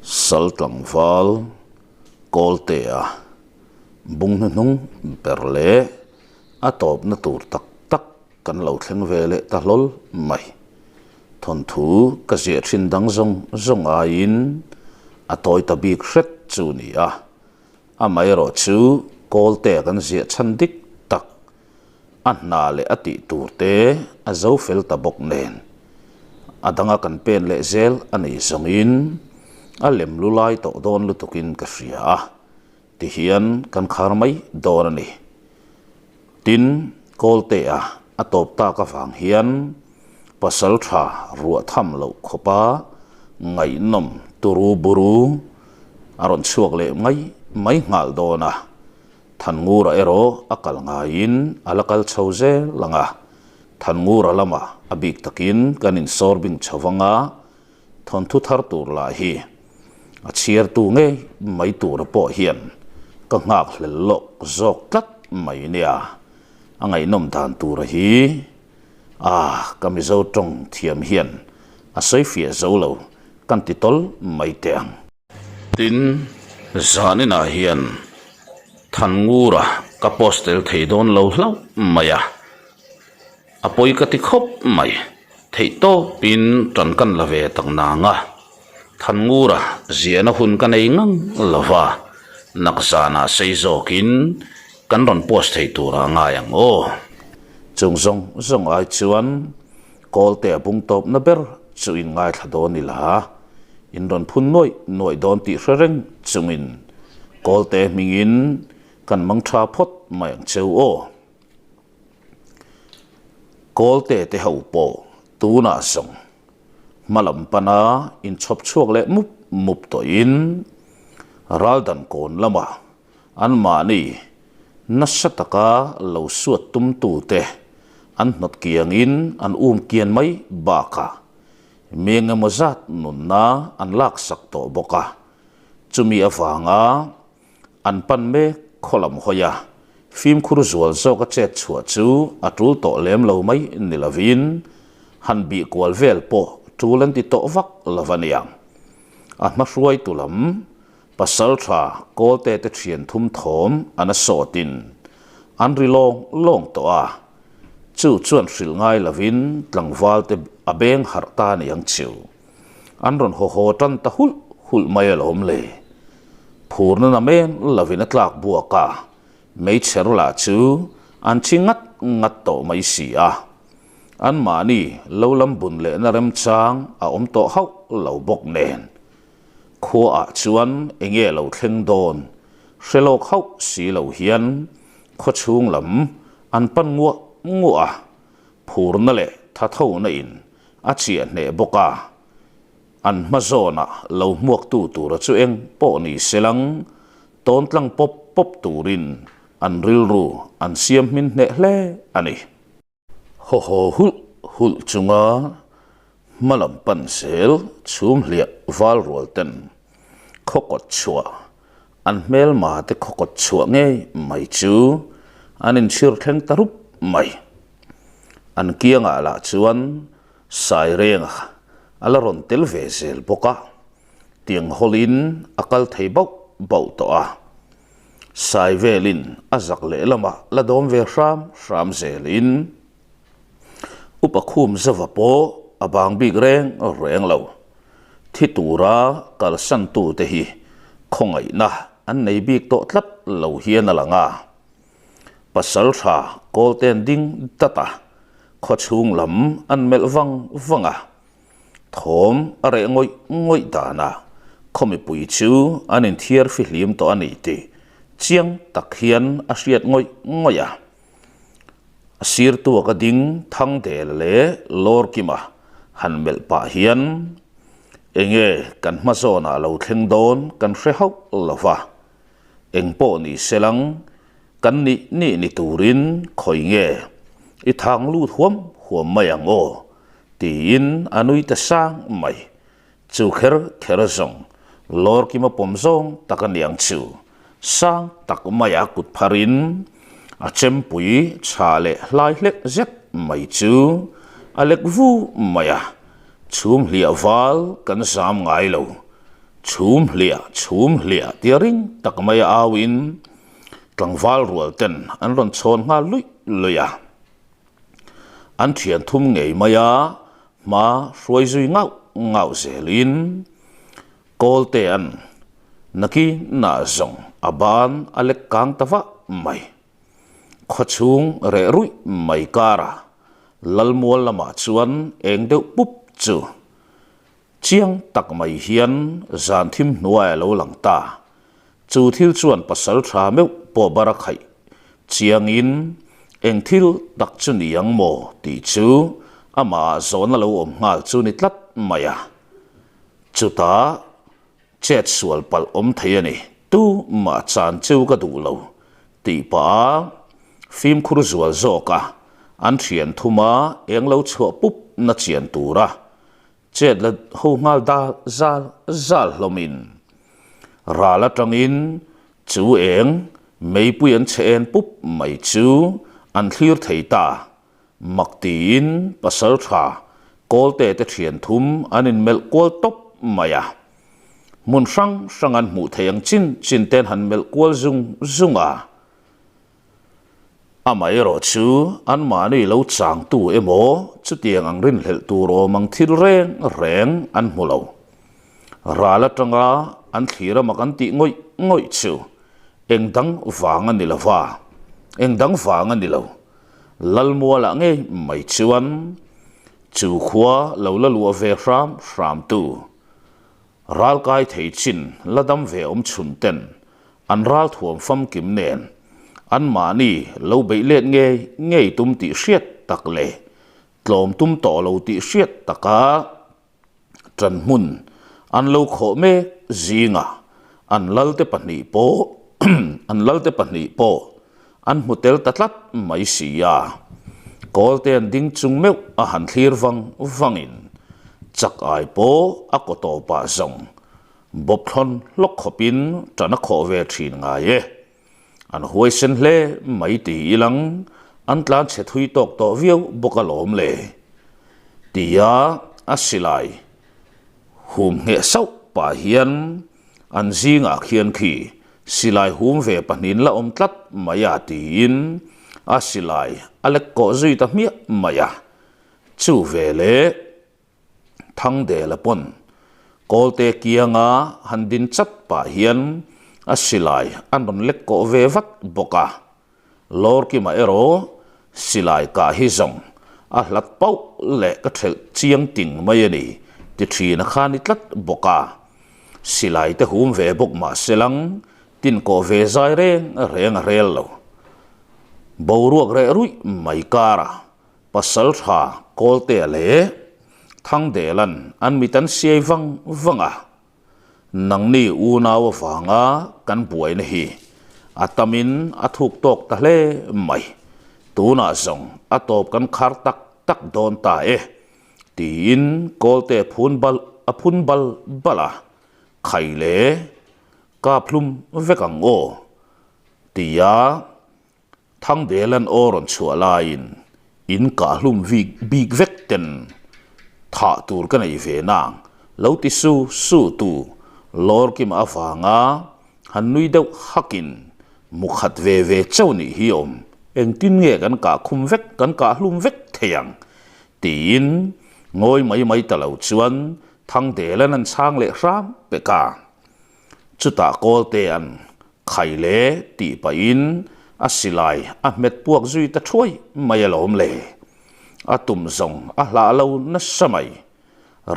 Sal tlangval Kawltea bung hnuhnung ber leh a tawpna tur tak tak kan lo thleng ve leh ta hlawl mai. Thawnthu ka ziah thin dang zawng zawng aiin a tawi ta bik hret chu ni a, amaherawh chu Kawltea kan ziah chhan dik tak a hna leh a tih tur te a zo fel ta bawk nen a danga kan pen leh zel a nei zawngin a lem lu lai tawh dawn lutukin ka hria a tihian kan khar mai dawn a ni. Tin, Kawltea a tawp tak avang hian pasal tha ruah tham loh khawpa ngaihnawm turu buru a rawn chhuak leh mai mai nghal dawn a. Thanngura erawh a kal ngaiin a la kal chho zel ang a, Thanngura lamah a bik takin kan insawr bing chho vang a, thawnthu thar tur lah hi a chhiartu ngei mai tura pawh hian ka nghak hlel lawk zawk tlat mai nia, a ngaihnawm dan tura hi a ka Mizo tawng thiam hian a sawi fiah zo lo kan ti tawl mai teh ang. Tin, zaninah hian Thanngura ka post tel thei dawn lo hlauh mai a, a pawi ka ti khawp mai. Theih tawpin tan kan la ve tak nang a, Thanngura ziahna hun ka nei ngang lo va, nak zanah sei zawkin kan rawn post thei turah ngai ang aw. Chung zawng zawng ai chuan Kawlte a bung tawpna ber chu in ngaithla dawn ila, in rawn phun nuaih nuaih dawn tih hre reng chungin Kawlte hmingin kan mang tha phawt mai ang cheu aw. Kawlte te ho pawh tunah zawng hma lam pana inchhawp chhuak leh mup mup tawhin Raldan kawn lamah Anmahni nasa taka lo suat tumtute an hnawt kiangin an um kian mai bakah mi engemaw zat nunna an laksak tawh bawk a, chumi avanga an pan mek khaw lam hawi a, fimkhur zual zawka chet chhuah chu a tul tawh lem lo mai ni lovin han bih kual vel pawh tul an ti tawh vak lo a niang. A hmahruaitu lam Pasalṭha Kawlte te ṭhian thum thawm an a sawtin an ri lawng lawng tawh a, chu chuan hrilh ngai lovin tlangval te a beng harh ta ni ang chiu. An rawn haw haw tan ta hulh hulh mai alawm le. Phurna na men lovin a tlak buak a, meichher lah chu an chi ngat ngat tawh mai si a. Anmahni lo lam bun lehna remchang a awm tawh hauh lo bawk nen. Khuaah chuan enge lo thleng dawn hre lawk hauh si lo hian khaw chhung lam an pan nguah nguah a, phurna leh thathona in a chiah hneh bawk a, an hma zawnah lo hmuaktu tura chu eng pawh ni se lang tawn tlang pawp pawp turin an rilru an siam hmin hneh hle a ni. Haw haw hulh hulh chunga hma lam pan zel chhum hliah val rual ten khaw kawt chhuah an hmelma te khaw kawt chhuah ngei mai chu an inchhir thleng ta rup mai. An kiangah lah chuan Sairenga a la rawn tel ve zel bawk a, tiang hawlin a kal thei bauh bauh tawh a. Sai velin a zak lehlamah la dawm ve hram hram zelin Upa Khum Zova pawh a bang bik reng reng lo. Thi tura kalsantute hi khawngaihna an nei bik tawh tlat lo hian a lang a. Pasal tha Kawlten ding dat a, khawchhung lam an melh vang vang a. Thawm a reh ngawih ngawih danah khaw mipui chu an inthiar fihlim tawh a ni tih chiang tak hian a hriat ngawih ngawih a. A sirtuak a ding Thangdela leh Lawrkima han melh pah hian enge kan hma zawnah lo thleng dawn kan hre hauh lo va, eng pawh ni se lang kan nih nih ni turin khawi nge i thang lut huam huam mai ang aw Tiin a nui ta sang mai. Chu kher kher zawng Lawrkima pawm zawng tak a niang chu. Sang tak maia kut pharin a chempui chha leh hlai hlek zet mai chu a lek vu mai a. Chhum hliah val kan zam ngai lo. Chhum hliah, chhum hliah tia ring tak mai a au in tlangval rual ten an rawn chhawn nghal luih luih a. An thian thum ngei mai a hma hruai zui ngauh ngauh zel in Kawlte an nakinah zawng a ban a lek kang ta vah mai. Khawchhung reh ruih mai karah Lalmual lamah chuan eng deuh pup chu Chiang tak mai hian zan thim hnuai a lo lang ta. Chu thil chuan pasal tha meuh pawh bar a khaih chiangin eng thil tak chu ni ang maw tih chu amah ah zawn a lo awm nghal chu ni tlat mai a. Chutah chet sual palh awm thei a ni. Tu mah chan chu ka duh lo tih pah a fimkhur zual zawk a, an thian thuma eng lo chhuah pup na chian tura Chet la ho nghal dal zal zal hlawmin ral atangin chu eng meipui an chhe en pup mai chu an thlir thei ta. Mak tiin pasal tha Kawlte te thian thum an inmelh kual tawp mai a. Hmun hrang hrang an hmuh theih ang chin chin ten han melh kual zung zung a. Amaherawh chu anmahni lo changtu emaw chutiang ang rinhlelh tur awm ang thil reng reng an hmu lo. Ral atanga an thlir a mak an tih ngawih ngawih chu eng dang vang a ni lo va, eng dang vang a ni lo. Lalmualah ngei mai chuan chu khua lo la luah ve hram hramtu Ralkai thei chin la dam ve awm chhun ten an ralthuam famkim nen anmahni lo beih let ngei ngei tum tih hriat tak leh tlawm tum tawh lo tih hriat taka ṭan hmun an lo khawh mek zingah an lalte pahnih pawh an lalte pahnih pawh An hmu tel ta tlat mai si a, Kawlte an ding chung meuh a han thlir vang vangin chak ai pawh a kaw tawpah zawng bawp thlawn hlawk khawpin ṭan a khawh ve ṭhin ngai e. An huaisen hle mai ti ilang an tlan chhe thui tawk tawh viau bawk alawm le tia a silai hum ngheh sauh pah hian An zingah khian khi silai hum ve pahnin la awm tlat mai a tiin a silai a lek kawh zui ta hmiah mai a. Chu ve leh Thangdela pawn Kawlte kianga han din chat pah hian a silai an rawn lek kawh ve vat bawk a. Lawrkima erawh silai kah hi zawng a hlat pauh leh ka thelh chiang ting mai a ni ti thin a kha ni tlat bawk a. Silai te hum ve bawk mah se lang tin kawh ve zai reng reng a rel lo. Boruak reh ruih mai karah pasal tha Kawltea leh Thangdelan an mit an siai vang vang a. Nangni unau avanga kan buaina hi a tamin a thuk tawk ta hle mai. Tunah zawng a tawp kan khar tak tak dawn ta e, tiin Kawlte phun bal a phun bal bal a, Khai le, kap hlum vek ang aw, tia Thangbelan aw rawn chhuah laiin in kah hlum vik bik vek ten thah tur ka nei ve nang lo ti su su tu Lawrkima avanga han nui deuh hakin mu khat ve ve chauh nih hi awm engtin nge kan kah khum vek kan kah hlum vek thei ang tiin ngawi mai mai ta lo chuan Thangbelan an chhang leh hram pek a. Chutah Kawlte an khai le tih pahin a silai a hmet puak zui ta thuai mai alawm le. A tum zawng a hlah lo nasa mai.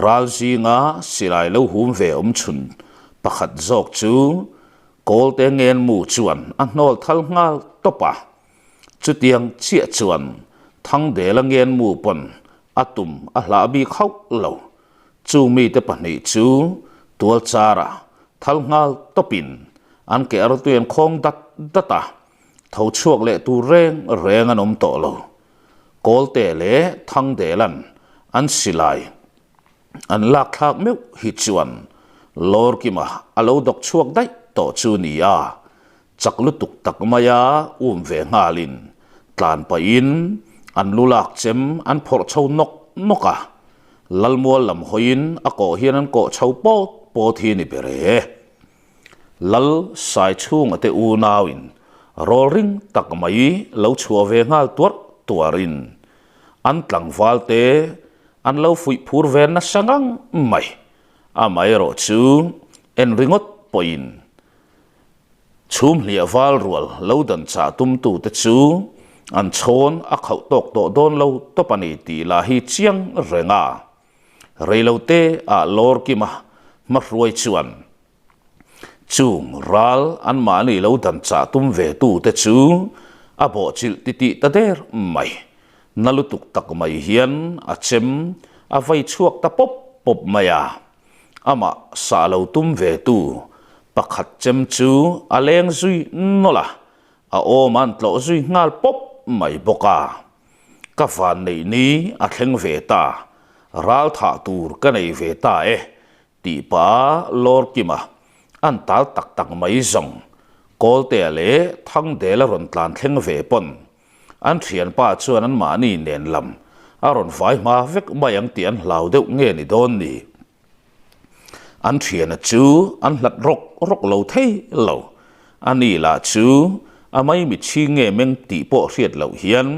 Ral zinga silai lo hum ve awm chhun pakhat zawk chu Kawlte ngenmu chuan a hnawl thal nghal tawp a. Chutiang chiah chuan Thangdela ngenmu pawn a tum a hlah bik hauh lo. Chu mite pahnih chu tual chara thal nghal tawpin an ke artui an khawng dat dat a, tho chhuak leh tur reng reng an awm tawh lo. Kawlte leh Thangdelan an silai an lak thlak meuh hi chuan Lawrkima a lo dawk chhuak daih tawh chu nia, Chak lutuk tak maia um ve nghalin tlan pahin an lu lak chem an phawrh chho nawk nawk a, Lalmual lam hawiin a kawh hian an kawh chho pawt pawt. pawt hi ni ber e. Lal Saichhunga te unauin rawl ring tak mai lo chhuah ve nghal tuarh tuarin an tlangval te an lo fuih phur ve nasa ngang mai. Amaherawh chu en ringawt pawhin Chhum hliah val rual lo dan chah tumtute chu an chhawn a khauh tawk tawh dawn lo tawp a ni tih lah hi chiang reng a. Reilote ah lawr kima hmahruai chuan chung ral anmahni lo dan chah tum ve tute chu a bawhchilh titih ta der mai. Na lutuk tak mai hian a chem a vai chhuak ta pawp pawp mai a. Amah sah lo tum ve tu pakhat chem chu a leng zui nawlh a, a awm an tlawh zui nghal pawp mai bawk a. Ka van neih ni a thleng ve ta, ral thah tur ka nei ve ta e tih pah lawr kima an tal tak tak mai zawng Kawltea leh Thangdela rawn tlan thleng ve pawn An thianpa chuan anmahni nen lam a rawn vai hma vek mai ang tih an hlau deuh nge ni dawn ni. An thiana chu an hlat rawk rawk lo thei lo. A ni lah chu a maimichhi nge meng tih pawh hriat loh hian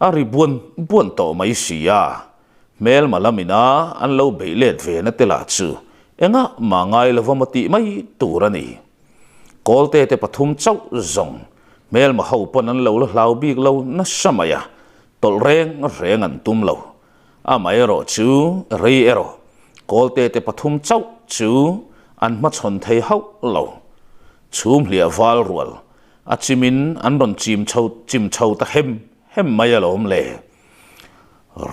a ri buan buan tawh mai si a. Hmelma lamina an lo beih let ve na te lah chu engah mah ngai lova maw tih mai tur a ni. Kawlte te pathum chauh zawng hmelma ho pawn an lo la hlau bik lo nasa mai a, tawlh reng reng an tum lo. Amaherawh chu rei erawh kawlte te pathum chauh chu an hmachhawn thei hauh lo. Chhum hliah val rual a chimin an rawn chim chho chim chho ta hem hem mai alawm le.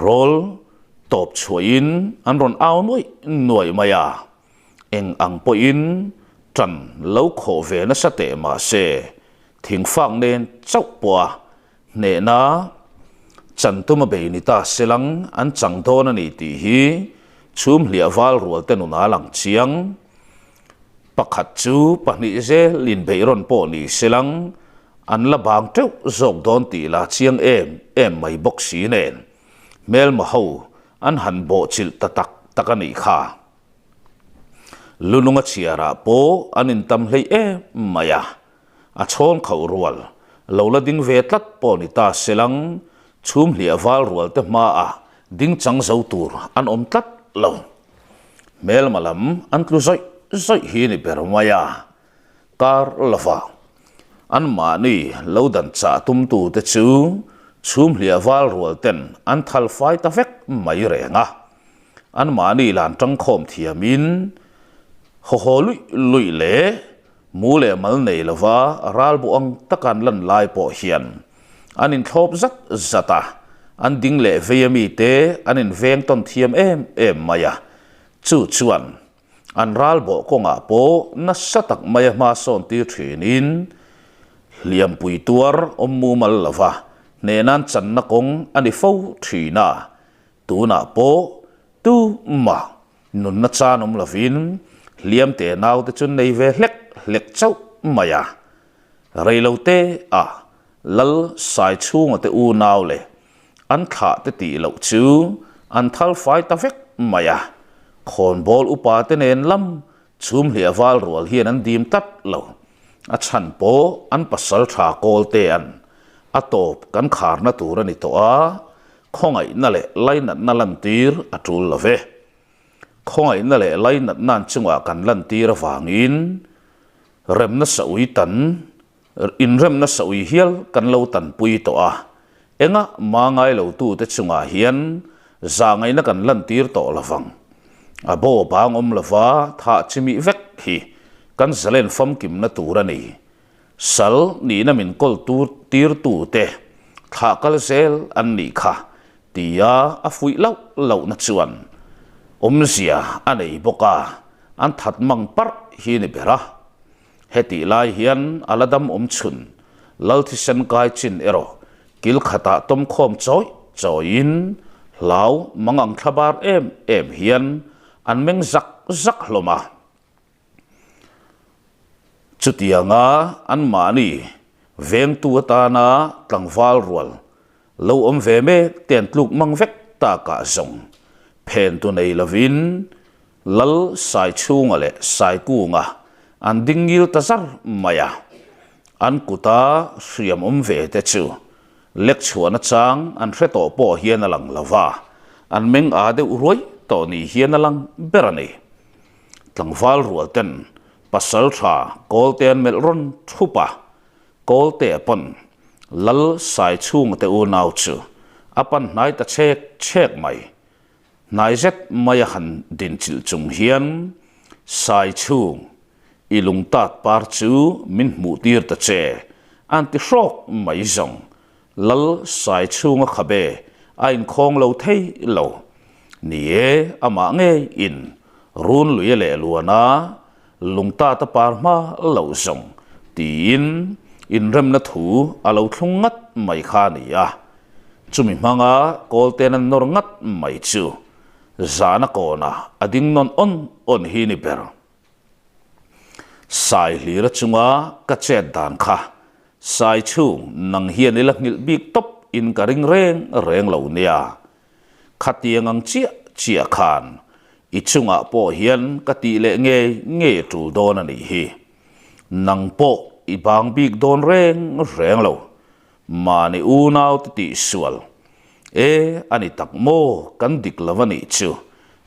Rawl tawp chhuahin an rawn au nuaih nuaih mai a. Eng ang pawhin ṭan lo khawh ve nasa teh mah se, thingfak nen chauh pawha hnehna chan tuma bei ni ta selang an chang dawn a ni tih hi chhum hliah val rual te nunah a lang chiang. Pakhat chu pahnih zel inbeih rawn pawh ni selang an la bang teuh zawk dawn tih la chiang em em mai bawk si nen hmelma ho an han bawhchilh ta tak tak a nih kha. Lununga chhiarah pawh an intam hleih em mai a, a chhawn khauh rual lo la ding ve tlat pawh ni ta selang chhum hliah val rual te hmaah ding chang zo tur an awm tlat lo. Hmelma lam an tlu zawih zawih hi ni ber mai a, kar lova anmahni lo dan chah tumtute chu chhum hliah val rual ten an thal fai ta vek mai reng a. Anmahni lan tangkhawm thiamin haw haw luih luih leh mu leh mal nei lova ral bu ang taka an lan lai pawh hian an inthlawp zat zat a, an ding leh vei a mite an inveng tawn thiam em em mai a, chu chuan an ral bawh kawngah pawh nasa tak maia hma sawn tir thinin hliampui tuar awm mumal lova hnehnan channa kawng a ni fo thin a. Tunah pawh tu mah nunna chan awm lovin hliam te naute chu nei ve hlek hlek chauh mai a. Reilote ah Lal Saichhunga te unau leh an thlah te tih loh chu an thal fai ta vek mai a. Khawnbawl upa te nen lam chhum hliah val rual hian an dim tlat lo. A chhan pawh an pasal tha kawl te an a tawp kan kharna tur a ni tawh a, Khawngaihna leh lainatna lantir a tul lo ve. Khawngaihna leh lainatna an chungah kan lantir avangin remna saui tan, inremna saui hial kan lo tanpui tawh a. Engah mah ngai lotute chungah hian zahngaihna kan lantir tawh lo vang. A baw bang awm lova thah chimih vek hi kan zalen famkimna tur a ni. Sal nihna min kawl tur tirtute thlah kal zel an nih kha tia a fuih loh lohna chuan awmzia a nei bawk a, an that mang parh hi ni ber a. Hetih lai hian a la dam awm chhun lal thisen kai chin erawh kil khatah tawm khawm chawi chawiin hlau mangang thlabar em em hian an meng zak zak hlawm a. Chutianga anmahni vengtu atana tlangval rual lo awm ve mek te an tluk mang vek takah zawng phen tu nei lovin Lal Saichhunga leh Saikunga an ding ngil ta zar mai a, an kuta hriam awm ve te chu lek chhuahna chang an hre tawh pawh hian a lang lo va, an meng â deuh ruai tawh ni hian a lang ber a ni. Tlangval rual ten pasal tha Kawlte an melh rawn thup a, Kawlte pawn Lal Saichhunga te unau chu a pan hnai ta chhek chhek mai. Hnai zet maia han dinchilh chung hian Sai chhung i lungtat par chu min hmuh tir ta che an ti hrawk mai zawng. Lal Sai chhunga khabe a inkhawng lo thei lo. Ni e, amah ngei in run lui a leh luan a, lungtat a par hma loh zawng tiin inremna thu a lo thlung ngat mai kha a ni a. Chumi hmanga Kawlten an nawr ngat mai chu zahna kawnah a ding nawn awn awn hi ni ber. Sai hlira chunga ka chet dan kha Sai chhung nang hian ila nghilh bik tawp in ka ring reng reng lo nia. Khatiang ang chiah chiah khan i chungah pawh hian ka tih leh ngei ngei a tul dawn a nih hi. Nang pawh i bang bik dawn reng reng lo. Mahni unau te tih sual e a ni tak maw kan dik lo a nih chu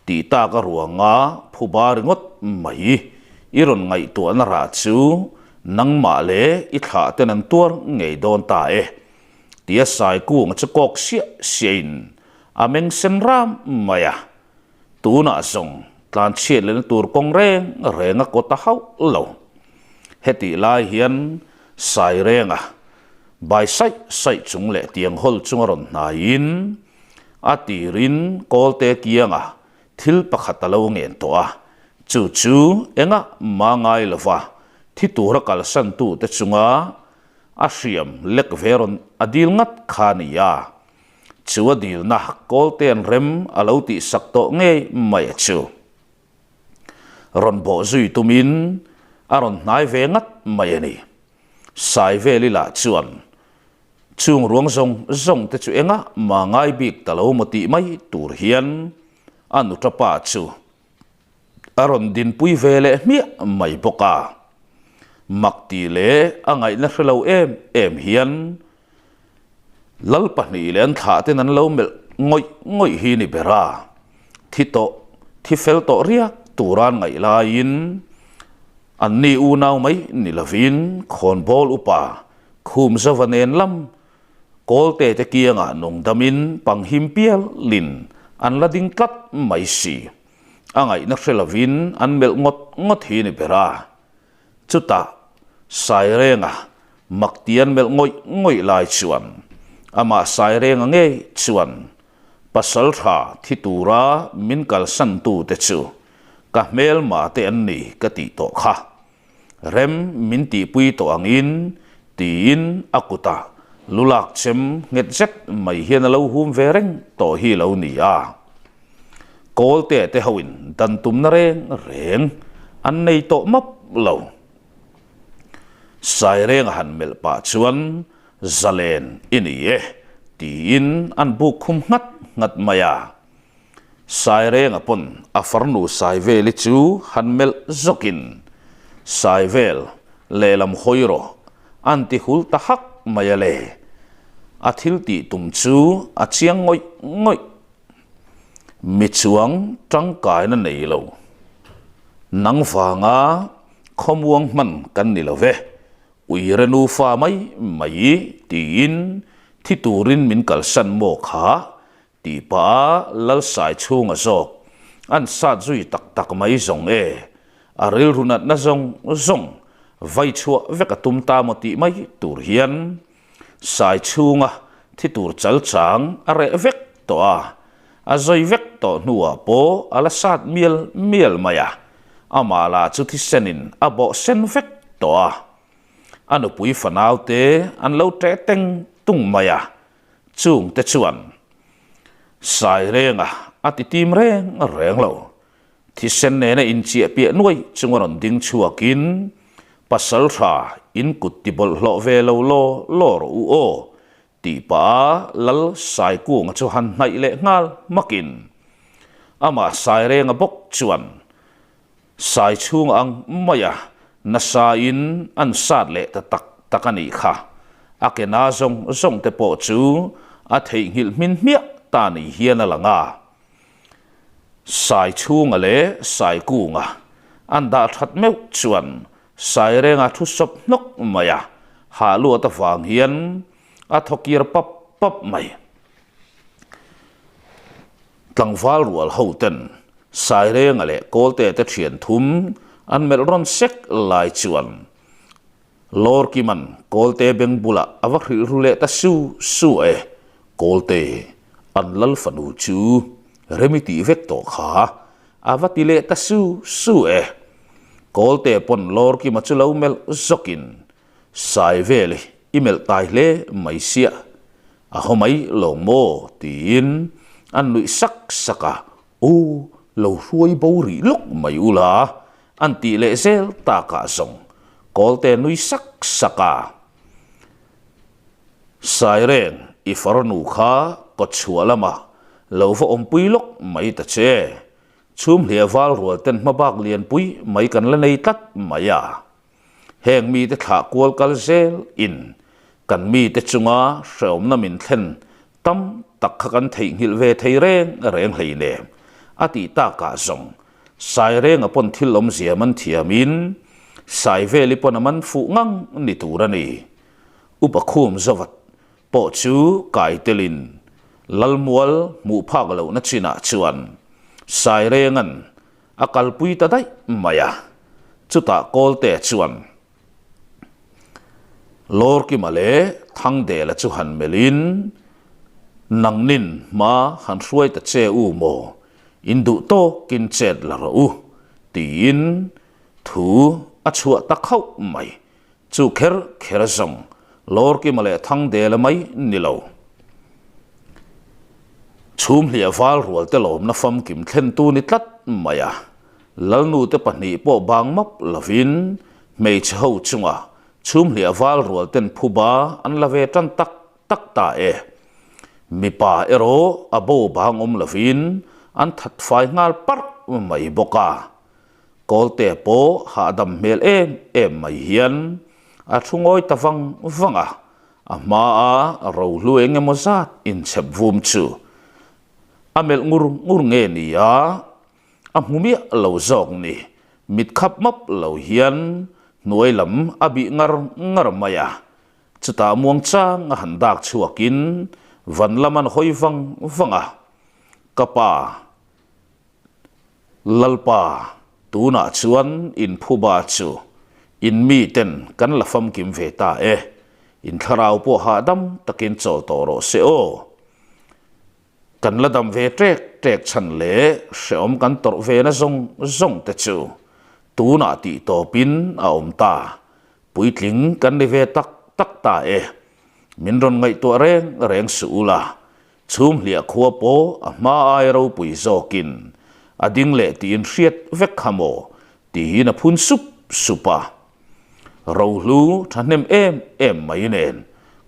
tih tak a ruanga phuba ringawt mai i rawn ngaihtuahna rah chu nangmah leh i thlah ten an tuar ngei dawn ta e tia Saikunga chu kawk siah siahin a meng sen ram mai a, tunah zawng tlanchhiat lehna tur kawng reng reng a kawt a hauh lo. Hetih lai hian Sairenga bai saih saih chung leh tiang hawl chung a rawn hnaiin a tirin Kawlte kianga thil pakhat a lo ngen tawh a, chu chu engah mah ngai lova thi tura kalsantute chunga a hriam lek ve rawn a dil ngat kha a ni a, chu a dilna Kawlte'n rem a lo tihsak tawh ngei mai a chu. Rawn bawh zui tumin a rawn hnai ve ngat mai a ni. Saiveli lah chuan chung ruang zawng zawng te chu engah mah ngai bik ta lo maw tih mai tur hian a nuta pa chu a rawn dinpui ve leh hmiah mai bawk a. Mak tih leh a ngaihna hre lo em em hian Lal pahnih leh an thlah ten an lo melh ngawih ngawih hi ni ber a, thi tawh, thi fel tawh riak tura an ngaih laiin anni unau mai ni lovin khawnbawl upa khum zova nen lam Kawlte te kiangah nung damin panghim pialin an la ding tlat mai si. A ngaihna hre lovin an melh ngawt ngawt hi ni ber a. Chutah Sairenga mak ti an melh ngawih ngawih lai chuan amah Sairenga ngei chuan pasal tha thi tura min kalsan tute chu ka hmelma te an ni ka tih tawh kha. Rem min tihpui tawh angin tiin a kutah lulak chem nghet zet mai hian a lo hum ve reng tawh hi lo ni a. Kawlte te hoin dan tumna reng reng an nei tawh map lo. Sairenga han melh pah chuan zalen i ni e tiin an buk khum nghat nghat mai a. Sairenga pawn a farnu Saiveli chu han melh zawkin Saivel lehlam hawi rawh an ti hul ta hak mai a le. A thil tih tum chu a chiang ngawih ngawih. Mi chuang tangkaina nei lo. Nang vanga khawmuang hman kan ni lo ve, uire nufa mai mai tiin thi turin min kalsan maw kha tih pah a Lalsai chhunga zawk an sat zui tak tak mai zawng e, a rilru natna zawng zawng vai chhuah vek a tum ta maw tih mai tur hian Sai chhunga thi tur chal chang a reh vek tawh a, a zawi vek tawh hnuah pawh a la sat mial mial mai a, amah lah chu thisenin a bawh sen vek tawh a. A nupui fanaute an lo ṭeh teng tung mai a, chungte chuan Sairenga a ti tim reng reng lo. Thisen nena inchiah piah nuai chunga rawn ding chhuakin, Pasal tha, in kut ti bawlhhlawh ve lo law law rawh u aw, tih pah a Lal Saikunga chu han hnaih leh nghal hmakin, amah Sairenga bawk chuan. Sai chhung ang maia nasa in an sat leh ta tak tak a nih kha. A ke na zawng zawng te pawh chu a theihnghilh hmin hmiah ta ni hian a lang a. Sai chhunga leh sai kunga an dah that meuh chuan sai renga thu sawp hnawk mai a, hah luat avang hian a thaw kir pap pap mai. Tlangval rual ho ten Sairenga leh Kawlte te thian thum an melh rawn sek lai chuan Lawrkiman Kawlte beng bulah a va hrilh ru leh ta su su e, Kawlte, an lal fanu chu remi tih vek tawh kha a va ti leh ta su su e. Kawlte pawn Lawrkima chu lo melh zawkin Saiveli i melh tai hle mai siah, a haw mai lawng maw? tiin an nuih sak sak a, U, lo hruai bo rih lawk mai ula an tih leh zel takah zawng Kawlte nui sak sak a. Saireng, i farnu kha kawtchhuah lamah lo va awmpui lawk mai ta che. Chhumhliah val rual ten hmabak lianpui mai kan la nei tlat mai a. Heng mite thlah kual kal zel in kan mite chunga hreawmna min thlen tam tak kha kan theihnghilh ve thei reng reng hleinem a tih takah zawng Sairenga pawn thil awmzia man thiamin Saiveli pawn a man fuh ngang ni tur a ni. Upa khum zawat pawh chu kai telin Lalmual hmuh phak lohna chinah chuan Sairenga'n A kalpui ta daih mai a, chutah Kawlte chuan Lawrkima leh Thangdela chu han melhin, Nangnin hma han hruai ta che u maw, in duh tawkin chet la rawh u, tiin thu a chhuah ta khauh mai. Chu kher kher zawng Lawrkima leh Thangdela mai ni lo. Chhumhliah val rual te lawmna famkim thlentu ni tlat mai a, Lalnute pahnih pawh bang map lovin hmeichhe ho chunga chhumhliah val rual ten phuba an la ve tan tak tak ta e. Mipa erawh a bo bang awm lovin an that fai nghal parh mai bawk a. Kawlte pawh hahdam hmel em em mai hian a thu ngawi ta vang vang a, a hmaa rohlu eng emaw zat inchhep vum chu a melh ngur ngur nge ni a, a hmu miah lo zawk ni, mit khap map lo hian hnuai lam a bih ngar ngar mai a, chutah muangchang a han dak chhuakin van lam an hawi vang vang a, Ka pa. Lalpa, tunah chuan in phuba chu in miten kan la famkim ve ta e, in thlarau pawh hahdam takin chawl tawh rawh se aw. Kan la dam ve ṭek ṭek chhan leh hrehawm kan tawrh ve na zawng zawng te chu tunah tih tawpin a awm ta, puitling kan ni ve tak tak ta e. Min rawn ngaihtuah reng reng suh ula, Chhumhliah khua pawh a hma ai ropui zawkin a ding leh tiin hriat vek kha maw tiin a phun sup sup a. Rohlu thahnem em em mai nen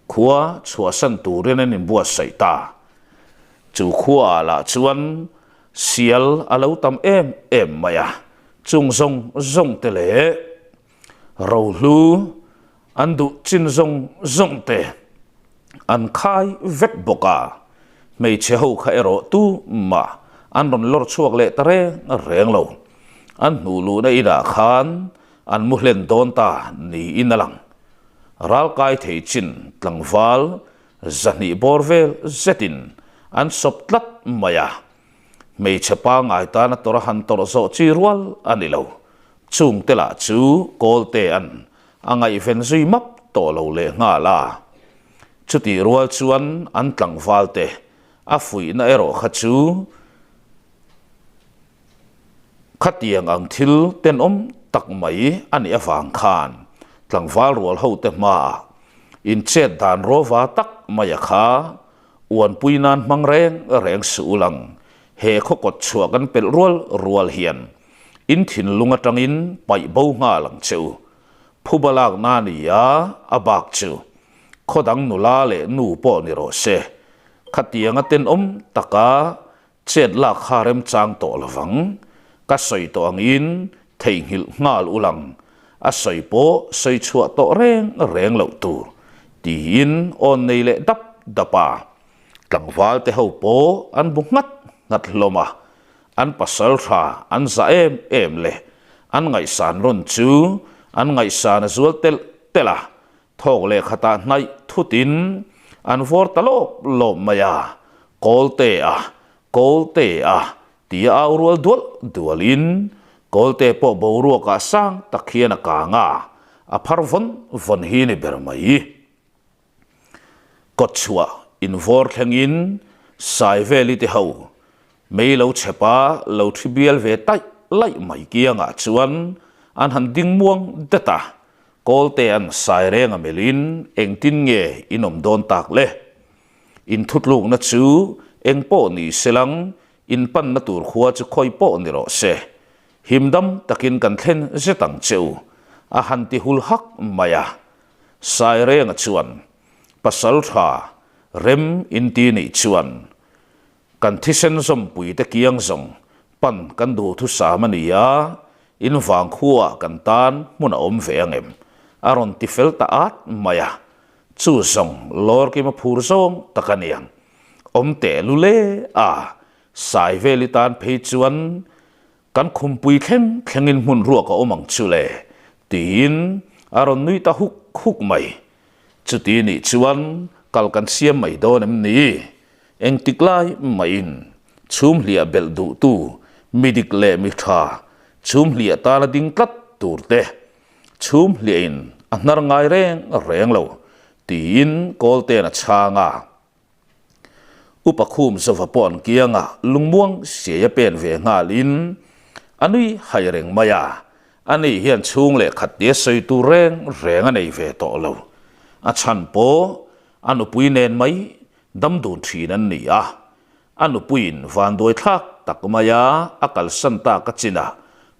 khua chhuahsan turin an inbuatsaih ta. Chu khuaah lah chuan sial a lo tam em em mai a, chung zawng zawng te leh Rohlu an duh chin zawng zawng te an khai vek bawk a, hmeichhe ho kha erawh tu mah an rawn lawr chhuak leh ta reng reng lo. An hnuh luhna inah khan an mu hlen dawn ta niin a lang. Ralkai thei chin tlangval zahnih bawr vel zetin an sawp tlat mai a, Hmeichhe pangngai tana tawrh a han tawrh zawh chi rual a ni lo. Chungte lah chu Kawlte an a ngaihven zui map tawh lo leh nghal a. Chutih rual chuan an tlangvalte a fuihna erawh kha chu khatiang ang thil tenawm tak mai a nih avang khan tlangval rual hote hmaah inchet dan rawva tak maia kha Uanpui nan hmang reng reng suh u lang, he khaw kawt chhuah kan pelh rual rual hian in thinlung atangin paih bo nghal ang che u. Phuba lak na ni a, a bak chu khaw dang nula leh nu pawh ni rawh se. Khatianga tenawm taka chet lak kha remchang tawh lovang, ka sawi tawh angin. Theihnghilh nghal ulang a sawi pawh sawi chhuah tawh reng reng loh tur tiin awn nei leh dap dap a. Tlangval te ho pawh an bu nghat nghat hlawm a, an pasal tha an zah em em leh an ngaihsan rawn chu an ngaihsan a zual telh telh a, thawk leh khatah hnaih thutin an vawr ta lawp lawp mai a, Kawlte a, Kawlte a tia au rual dual dualin Kawlte pawh boruakah sang tak hian a kang a, a phar vawn vawn hi ni ber mai. Kawtchhuah invawr thlengin Saiveli te ho mei lo chhepa lo thi bial ve taih laih mai kiangah chuan an han ding muang det a, Kawlte an sai reng a melhin engtin nge in awm dawn tak le? Inthutlukna chu eng pawh ni selang in panna tur khua chu khawi pawh ni rawh se. Himdam takin kan thlen zet ang che u, a han ti hul hak mai a. Sairenga chuan, Pasal tha rem inti nih chuan kan thisen zawmpui te kiang zawng pan kan duhthusam a ni a, in vangkhuaah kan tan hmun a awm ve ang em? a rawn ti fel ta at mai a, chu zawng lawrkim a phur zawng tak a niang. Awm teh lule a, Saiveli tan phei chuan Kan khumpui thleng thlengin hmun ruak a awm ang chu le, tiin a rawn nui ta huk huk mai. Chuti nih chuan kal kan siam mai dawn em ni? Engtik lai mahin chhum hliah belh duhtu mi dik leh mi tha chhum hliah tana ding tlat tur te chhum hliahin a hnar ngai reng reng lo, tiin Kawlte'n a chhang a. Upa khum zova pawh an kianga lungmuang siai a pen ve nghalin a nui hai reng mai a, ani hian chhung leh khat tia sawi tur reng reng a nei ve tawh lo. A chhan pawh a nupui nen mai dam dun thin an ni a, a nupuiin vanduai thlak tak maia a kalsan tak a chinah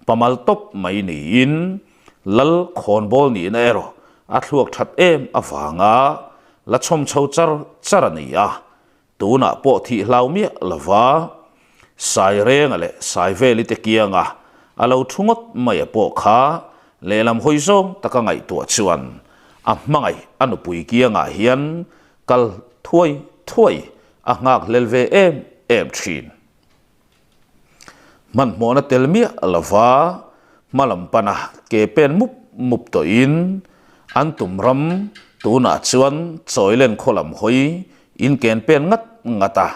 pamal tawp mai niin Lal khawnbawl nihna erawh a thluak that em avanga la chhawm chho char char a ni a, tunah pawh thih hlau miah lova Sairenga leh Saiveli te kianga a lo thu ngawt mai a pawh kha lehlam hawi zawng taka ngaihtuah chuan a hmangaih a nupui kiangah hian kal thuai thuai a nghakhlel ve em em thin. Hmanhmawhna tel miah lova hma lam pana ke pen mup mup tawhin an tum ram tunah chuan Chawilen khaw lam hawi in ken pen ngat ngat a,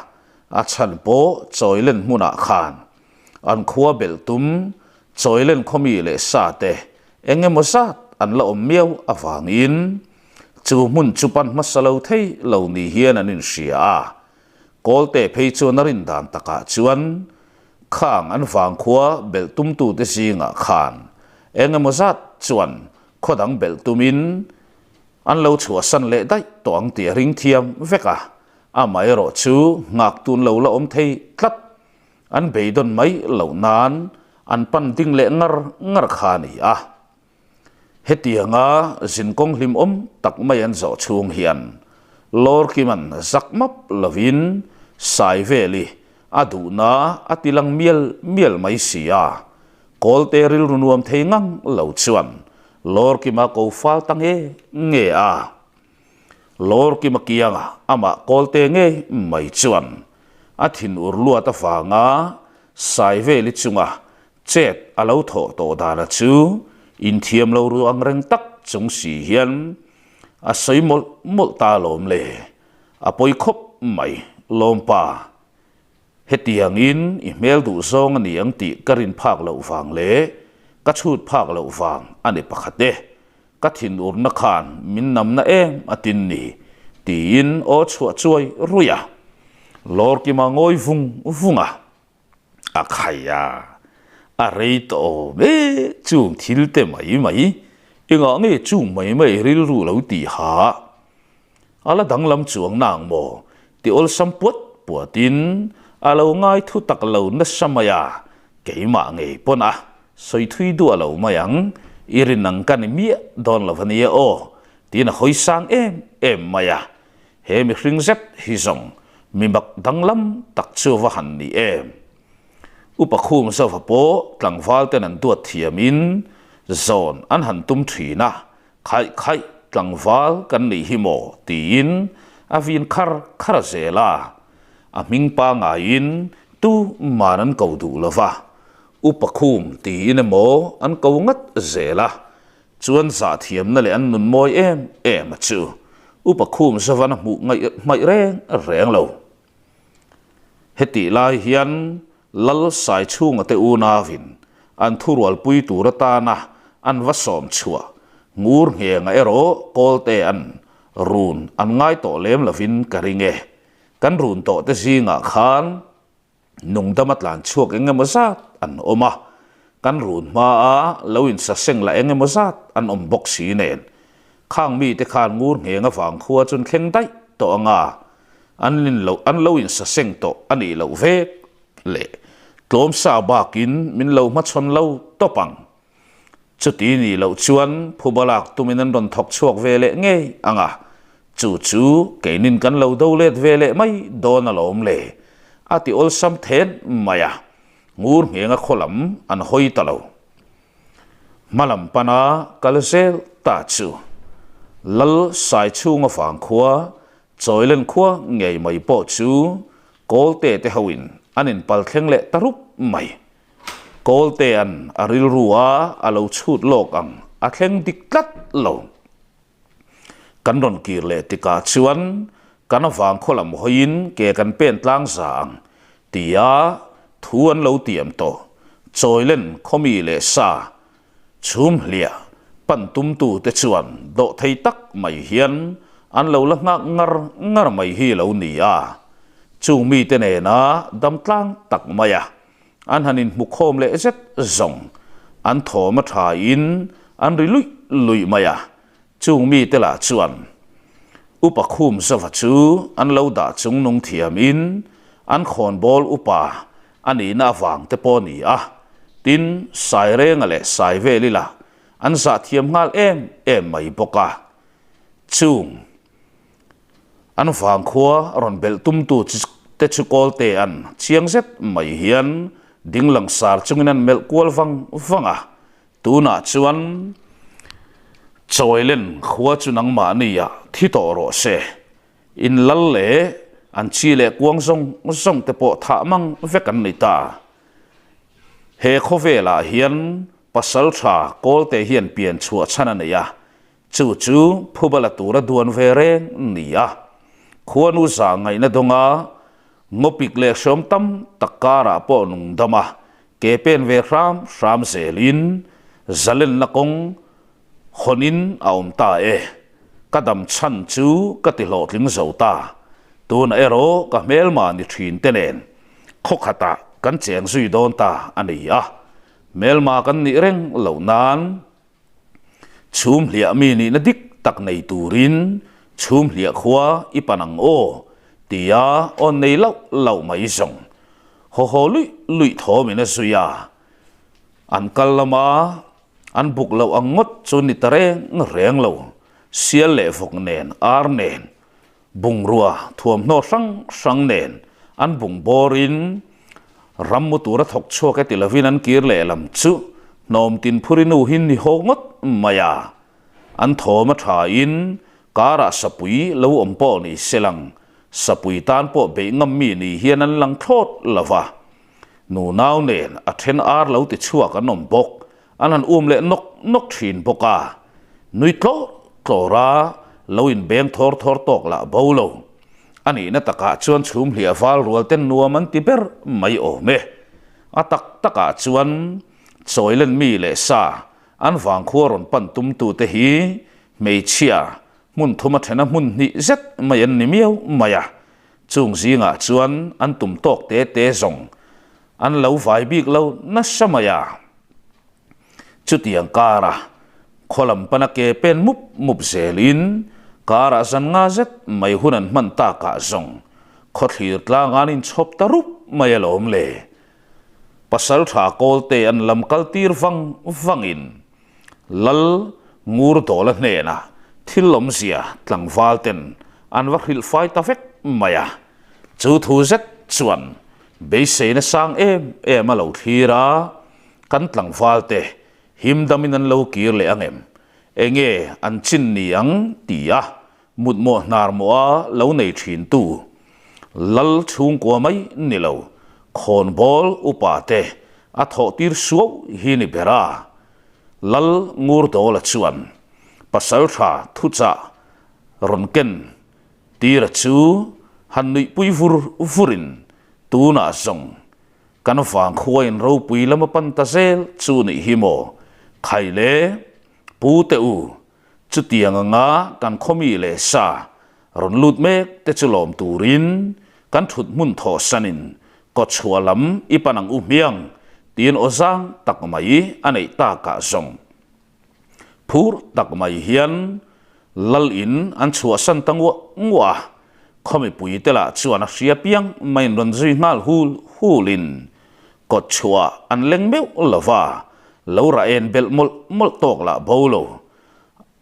a chhan pawh Chawilen hmunah khan an khua belh tum Chawilen khaw mi leh sa te eng emaw zat an la awm miau avangin chu hmun chu pan hmasa lo thei lo ni hian an inhria a. Kawlte phei chuan a rin dan takah chuan khang an vangkhua belh tumtute zingah khan eng emaw zat chuan khaw dang belh tumin an lo chhuahsan leh daih tawh ang tih a ring thiam vek a, amaherawh chu nghak tun lo la awm thei tlat. An beidawn mai loh nan an pan ding leh ngar ngar kha a ni a. Hetianga zinkawng hlimawm tak mai an zawh chhung hian Lawrkima'n zak map lovin Saiveli a duhna a ti lang mial mial mai si a, Kawlte rilru nuam thei ngang lo chuan Lawrkima ko fal ta nge nge a. Lawrkima kianga amah Kawlte ngei mai chuan a thinur luat avanga Saiveli chunga Chet a lo thawh tawh dana chu inthiam lo ru ang reng tak chung si hian a sawi mawlh mawlh ta alawm le. A pawi khawp mai, Lawmpa. Hetiangin i hmel duh zawng a ni ang tih ka rin phak loh vang leh ka chhut phak loh vang a ni pakhat e. Ka thinurna khan min namna em a tin ni, tiin aw chhuah chuai ruih a. Lawrkima ngawi vung vung a. A khai a, a rei tawh awm e chung thil te mai mai, engah nge chung mai mai rilru lo tih ha? A la danglam chuang nang maw? Ti awlsam puat puatin a lo ngai thu tak lo nasa mai a, keimah ngei pawn a sawi thui duah lo mai ang, i rin ang ka ni miah dawn lo a nia aw, tiin a hawi sang em em mai a. He mihring zet hi zawng mi mak danglam tak chu va han ni em? Upa khum zauva pawh tlangval ten an duat thiamin zawn an han tum thin a, Khaih khaih tlangval kan nih hi maw tiin a vin khar khar zel a, a hming pangaiin tuman an ko duh lo va, Upa khum tiin emaw an ko ngat zel a, chuan zahthiamna leh an nun mawi em em a chu Upa khum zovan a hmuh ngaih hmaih reng reng lo. Hetih lai hian Lal Saichhunga te unauin an thurualpui tur atana an va sawm chhuah ngur nghenga erawh Kawlte an run an ngai tawh lem lovin ka ring e. Kan run tawh te zingah khan nungdama tlan chhuak eng emaw zat an awm a, kan run hmaa lo insaseng lah eng emaw zat an awm bawk si nen khang mite khan ngur ngheng avang khua chu an thleng daih tawh ang a, An in lo an lo insaseng tawh a nih loh vek leh tlawm sa bakin min lo hmachhawn lo tawp ang. Chuti nih loh chuan phuba lak tumin an rawn thawk chhuak ve leh ngei ang a, chu chu keinin kan lo do let ve leh mai dawn alawm le, a ti awlsam then mai a, ngur nghenga khaw lam an hawi ta lo. Hmalam pana kal zel ta chu Lal Saichhunga vangkhua Chawilen khua ngei mai pawh chu Kawlte te hoin an inpal thleng leh ta rup mai. Kawltea'n a rilru a a lo chhut lawk ang a thleng dik tlat lo. Kan rawn kir leh tikah chuan kan avang khaw lam hawiin ke kan pen tlang za ang tia thu an lo tiam tawh. Chawilen khaw mi leh sa Chhum hliah pan tumtute chuan dawhthei tak mai hian an lo la nghak ngar ngar mai hi lo ni a. Chung mite nena dam tlang tak mai a, an han inhmu khawm leh zet zawng an thawm a thain an ri luih luih mai a. Chung mite lah chuan Upa Khum Zova chu an lo dah chung nung thiamin an khawnbawl upa a nihna avang te pawh a ni a, tin Sairenga leh Saiveli lah an zah thiam nghal em em mai bawk a. Chung an vangkhua rawn belh tumtu te chu Kawlte an chiang zet mai hian ding langsar chungin an melh kual vang vang a, Tunah chuan Chawilen khua chu nangmahni ah thi tawh rawh se. In lal leh an chi leh kuang zawng zawng te pawh thah mang vek an ni ta. He khawvelah hian pasal tha Kawlte hian pian chhuah chhan a nei a, chu chu phubala tura duan ve reng ni a. Khuanu zah ngaihna dawnga ngawpik leh hreawm tam tak karah pawh nung dam a, Ke pen ve hram hram zelin zalenna kawng hawnin a awm ta e. Ka dam chhan chu ka ti hlawhtling zo ta. Tunah erawh ka hmelma ni thin te nen khaw khatah kan cheng zui dawn ta a ni a. Hmelma kan nih reng loh nan Chhum hliah mi nihna dik tak nei turin chhum hliah khua i pan ang aw tia awn nei lauh lauh mai zawng haw haw luih luih thawmin a zui a. An kal lama an buk loh ang ngawt chu ni ta reng reng lo, sial leh vawk nen ar nen Bungrua thuamhnaw hrang hrang nen an bung bawrin ram mu tura thawk chhuak e ti lovin an kir leh lam chu hnawm tin phuri nu hi ni haw ngawt mai a. An thawm a thain karah sapui lo awm pawh ni se lang sapui tan pawh beih ngam mi ni hian an lang thlawt lo va. Nunau nen a then ar lo ti chhuak an awm bawk An han um leh nawk nawk thin bawk a, nui tlawr tlawr a, lo inbeng thawr thawr tawk lah bo lo. A nihna takah chuan chhum hliah val rual ten nuam an ti ber mai awm e. A tak takah chuan Chawilen mi leh sa an vangkhua rawn pan tumtute hi hmeichhia hmun thuma thena hmun hnih zet mai an ni miau mai a, chung zingah chuan an tum tawk te te zawng An lo vai bik lo nasa mai a. Chutiang kara khaw lam pana ke pen mup mup zelin karah zan nga zet mai hun an hman takah zawng khaw thlir tlang an inchhawp ta rup mai alawm le. Pasal tha Kawlte an lam kal tir vang vangin Lal Ngurdawla hnenah thil awmzia tlangval ten an va hrilh fai ta vek mai a. Chu thu zet chuan. Beiseina sang em em a lo thlir a, kan tlangval te him damin an lo kir leh ang em? Enge an chin ni ang ti a mutmawh hnar mawh a lo nei thin tu Lal chhungkua mai ni lo, khawnbawl upa te a thawh tir suau hi ni ber a. Lal Ngurdawla chuan pasaltha thuchah rawn ken Tira chu han nuihpui vur vurin tunah zawng kan vangkhuain ropui lama pan ta zel chu nih hi maw? Khai le, Pu te u, chutiang anga kan khawmi leh sa rawn lut mek te chu lawm turin kan thut hmun thawh sanin kawchhuah lam i pan ang u hmiang tiin aw zang tak mai a neih takah zawng Phur tak mai hian Lal in an chhuahsan ta nguah nguah a, khaw mipui te lah chuan a hria piang maiin rawn zui nghal hul hul in kawt chhuah an leng meuh lo va, lo rah en belh mawlh mawlh tawk lah bo lo.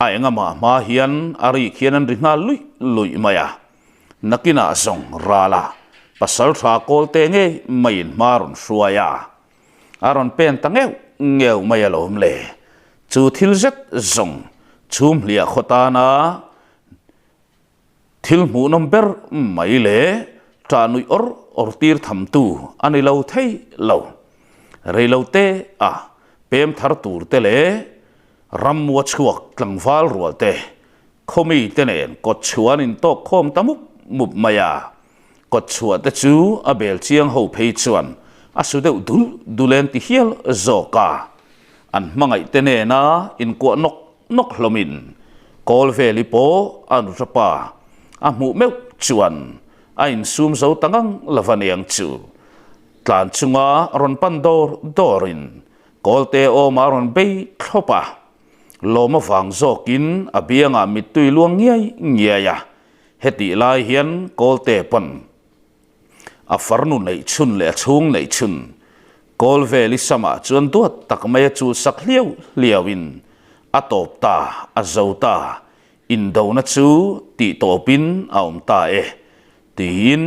A engamah hma hian a rik hian an ri nghal luih luih mai a, nakinah zawng ralah pasaltha kawlte ngei maiin hma rawn hruai a. A rawn pen ta ngeuh ngeuh mai alawm le. Chu thil zet zawng chhum hliah khaw tana thil hmuhnawm ber mai leh ṭah nuih awr awr tir thamtu a ni lo thei lo. Reilote a pem thar tur te leh rammua chhuak tlangval rual te Khawmi te nen kawtchhuah an intawk khawm ta mup mup mai a, kawtchhuah te chu a bel chiang ho phei chuan a su deuh dul dul en ti hial zawk a, an hmangaih te nena inkuah nawk nawk hlawmin kawl veli pawh a nuṭa pa a hmuh meuh chuan a insum zo ta ngang lova niang chu tlan chunga rawn pan dawr dawrin kawlte awmah a rawn bei thlawp a. Lawm avang zawkin a biangah mittui luang ngiai ngiai a, hetih lai hian Kawlte pawn a farnu neih chhun leh a chhung neih chhun kawl vel i samah chuan duat tak mai a chul sak hliau hliauin a tawp ta, a zo ta, indona chu tih tawpin a awm ta e tiin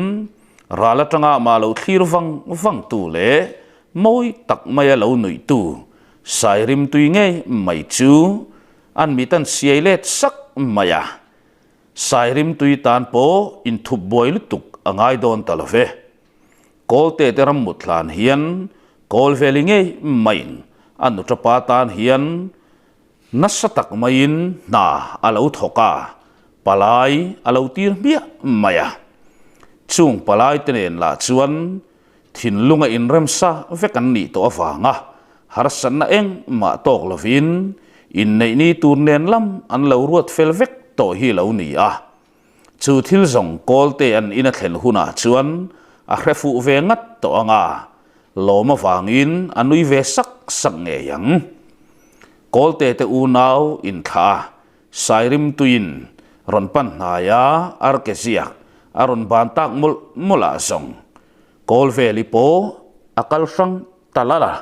ral atanga amah lo thlir vang vang tu leh mawi tak maia lo nuih tu Sairim tui ngei mai chu an mit an siai let sak mai a, Sairim tui tan pawh inthup buai lutuk a ngai dawn ta lo ve. Kawlte te ram mut hlan hian kawl veli ngei maiin a nutapa tan hian Nasa tak maiin hna a lo thawk a, palai a lo tir hmiah mai a. Chung palai te nen lah chuan thinlunga inremsa vek an nih tawh avanga harsatna engmah tawk lovin inneih ni tur nen lam an lo ruat fel vek tawh hi lo ni a. Chu thil zawng Kawlte an in a thlen hunah chuan a hre fuh ve ngat tawh ang a, lawm avangin a nui ve sak sak ngei ang. Kawlte te unau inthlah a, Sairim tuiin rawn pan hnai a, arke ziak a rawn ban tak mawlh mawlh ah zawng Kawlveli pawh a kal hrang ta lal a,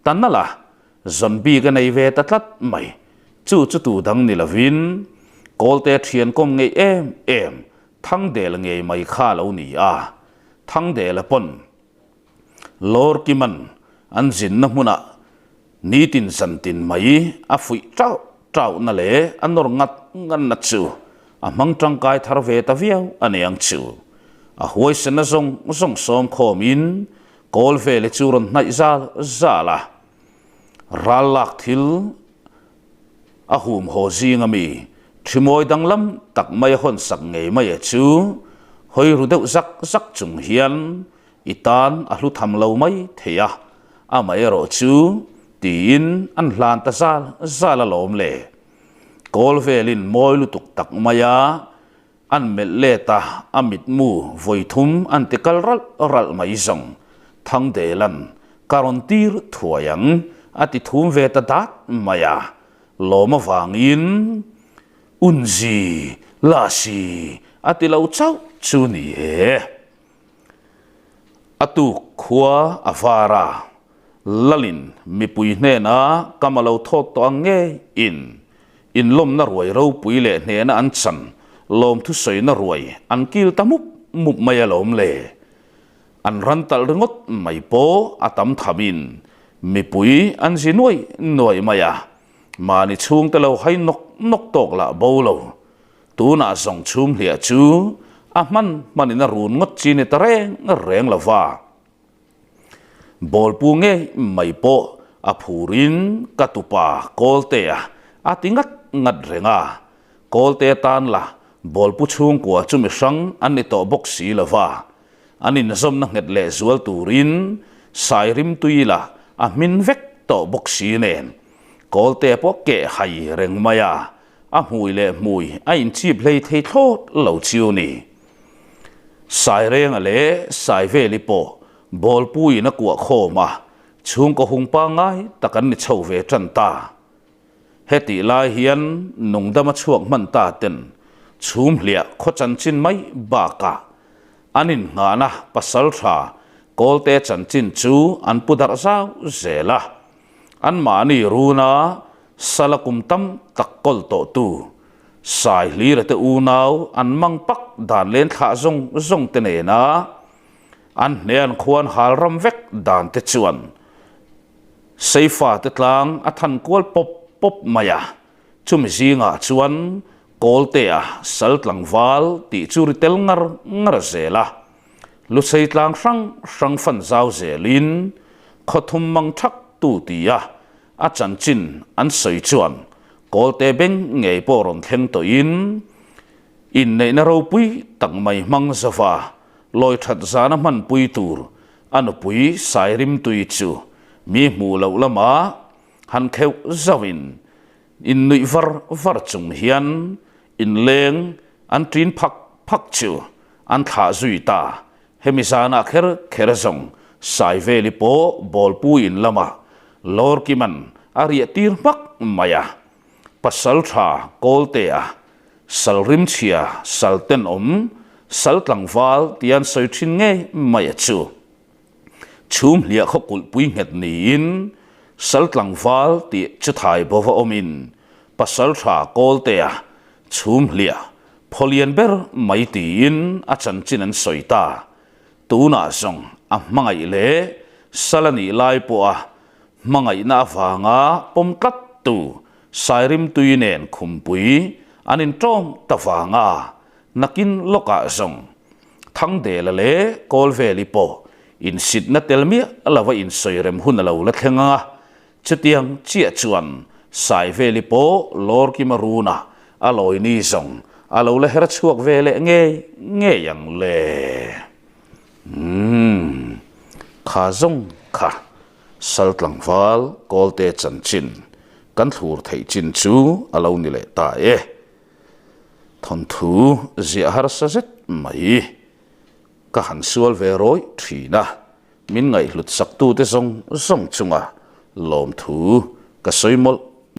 ta nalh a, Zawn bik a nei ve ta tlat mai. Chu chu tu dang ni lovin Kawlte thian kawm ngei em em Thangdel ngei mai kha lo ni a. Thangdela pawn Lawrkiman an zinna hmunah nitin zantin mai a fuih tauh tauhna leh a nawr ngat ngatna chu a hmang tangkai thar ve ta viau a ni ang chu. A huaisenna zawng zawng sawm khawmin Kawl vele chu rawn hnaih zal zal a, ral lak thil a hum haw zing ami ṭhimawi danglam tak mai a hawn sak ngei mai a chu hawi ru deuh zak zak chung hian i tan a hlu tham lo mai thei a, amaherawh chu tiin an hlan ta zal zal alawm le. Kawl velin mawi lutuk tak mai a An melh let a, a mitmu vawi thum an ti kal ralh ralh mai zawng. Thangdelan, Ka rawn tir thuai ang, a ti thum ve ta dat mai a. Lawm avangin, Unzi, Lasi, a ti lo chauh chu ni e. A tuk khua a var a, Lalin mipui hnena kam a lo thawt tawh ang ngei in inlawmna ruai ropui leh hnehna an chan lawmthu sawina ruai an kil ta mup mup mai alawm le. An ran talh ringawt mai pawh a tam thamin mipui an zi nuai nuai mai a, mahni chhungte lo hai nawk nawk tawk lah bo lo. Tunah zawng chhum hliah chu a hman hmanin a run ngawt chi ni ta reng reng lo va. Bawlpu ngei mai pawh a phurin ka tupa Kawltea a ti ngat ngat reng a, Kawltea tan la Bawlpu chhungkua chu mi hrang an ni tawh bawk si lo va, an inzawmna nghet leh zual turin Sairimtui la a hmin vek tawh bawk si nen Kawltea pawh keh hai reng mai a, a hmui leh hmui a inchip hlei thei thlawt lo chiu ni. Sairenga leh Saiveli pawh Bawlpuiin a kuah khawm a, chhungkaw hung pangngai tak an ni chho ve tan ta. Hetih lai hian nungdama chhuak hman ta ten chhum hliah khaw chanchin mai bakah an innghahna pasal tha Kawlte chanchin chu an pu darh zau zel a. Anmahni runa sala kum tam tak kawl tawhtu Saihlira te unau an mang pak dan len thlah zawng zawng te nena an hne an khuan hal ram vek dan te chuan Seifa te tlang a than kual pawp pawp mai a, chumi zingah chuan Kawltea sal tlangval tih chu ri tel ngar ngar zel a. Lusei tlang hrang hrang fan zau zelin khawthum mang thak tu tia a chanchin an sawi chuan Kawlte beng ngei pawh rawn thleng tawhin inneihna ropui tak mai hmang zova lawi that zana hmanpui tur a nupui Sairimtui chu mi hmuh loh lamah han kheuh zauhin innuih var var chung hian inleng an ṭin phak phak chu an thlah zui ta. Hemi zanah kher kher zawng Saiveli pawh Bawlpu in lamah Lawrkiman a riah tir hmak mai a. Pasal tha Kawltea, sal rimchhia, sal tenawm, sal tlangval tia an sawi thin ngei mai a chu. Chhum hliah khaw kulhpui nghet niin sal tlangval tih chu thai bova awmin pasal tha Kawltea chhum hliah phaw lian ber mai tiin a chanchin an sawi ta. Tunah zawng a hmangaih leh sal a nih lai pawha hmangaihna avanga pawm tlat tu Sairimtui nen khumpui an inṭawm ta vanga nakin lawkah zawng Thangdela leh Kawlveli pawh insitna tel miah lova insawi rem hun a lo la thleng ang a, chutiang chiah chuan Saiveli pawh Lawrkima runa a lawi ni zawng a lo la her chhuak ve leh ngei ngei ang le. Umm, kha zawng kha sal tlangval Kawlte chanchin kan thlur theih chin chu a lo ni leh ta e. Thawnthu ziah harsa zet mai ka han sual ve rawih thin a, min ngaihhlut saktute zawng zawng chunga lawmthu ka sawi mawlh